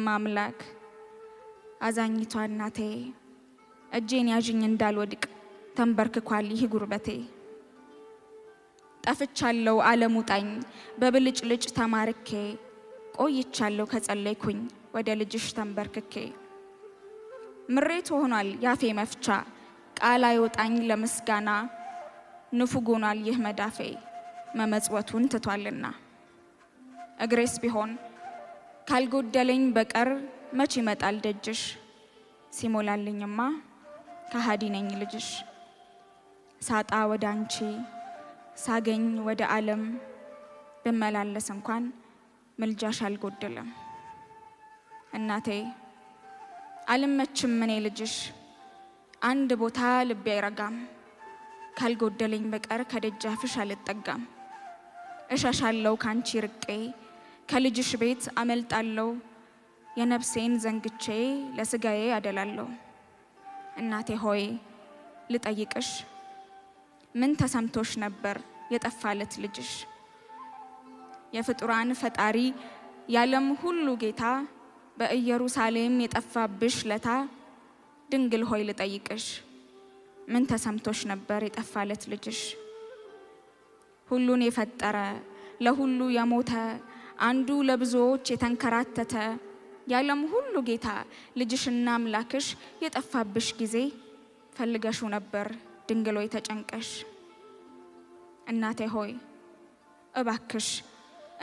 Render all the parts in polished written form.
እማምላክ አዛኝቷ እናቴ፣ እጄን ያዥኝ እንዳልወድቅ ተንበርክኳል ይህ ጉርበቴ። ጠፍቻለሁ ዓለም ውጣኝ በብልጭልጭ ተማርኬ፣ ቆይቻለሁ ከጸለይኩኝ ወደ ልጅሽ ተንበርክኬ። ምሬት ሆኗል ያፌ መፍቻ፣ ቃል አይወጣኝ ለምስጋና፣ ንፉግ ሆኗል ይህ መዳፌ መመጽወቱን ትቷልና። እግሬስ ቢሆን ካልጎደለኝ በቀር መች ይመጣል ደጅሽ፣ ሲሞላልኝማ ከሃዲ ነኝ ልጅሽ። ሳጣ ወደ አንቺ ሳገኝ ወደ ዓለም፣ ብመላለስ እንኳን ምልጃሽ አልጎደለም። እናቴ አልመችም እኔ ልጅሽ፣ አንድ ቦታ ልቤ አይረጋም፣ ካልጎደለኝ በቀር ከደጃፍሽ አልጠጋም። እሸሻለሁ ካንቺ ርቄ ከልጅሽ ቤት አመልጣለሁ፣ የነፍሴን ዘንግቼ ለስጋዬ አደላለሁ። እናቴ ሆይ ልጠይቅሽ፣ ምን ተሰምቶሽ ነበር የጠፋለት ልጅሽ? የፍጡራን ፈጣሪ የዓለም ሁሉ ጌታ በኢየሩሳሌም የጠፋብሽ ለታ፣ ድንግል ሆይ ልጠይቅሽ፣ ምን ተሰምቶሽ ነበር የጠፋለት ልጅሽ? ሁሉን የፈጠረ ለሁሉ የሞተ አንዱ ለብዙዎች የተንከራተተ የዓለም ሁሉ ጌታ ልጅሽና አምላክሽ የጠፋብሽ ጊዜ ፈልገሽው ነበር ድንግል ሆይ ተጨንቀሽ። እናቴ ሆይ እባክሽ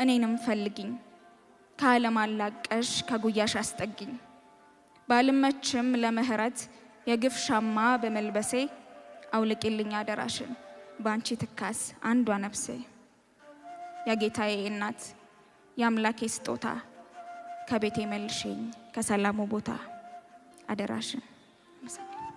እኔንም ፈልጊኝ፣ ከዓለም አላቀሽ ከጉያሽ አስጠጊኝ። ባልመችም ለምህረት የግፍ ሻማ በመልበሴ፣ አውልቂልኝ አደራሽን በአንቺ ትካስ አንዷ ነፍሴ። የጌታዬ እናት የአምላኬ ስጦታ፣ ከቤቴ መልሽኝ ከሰላሙ ቦታ አደራሽን። አመሰግናለሁ።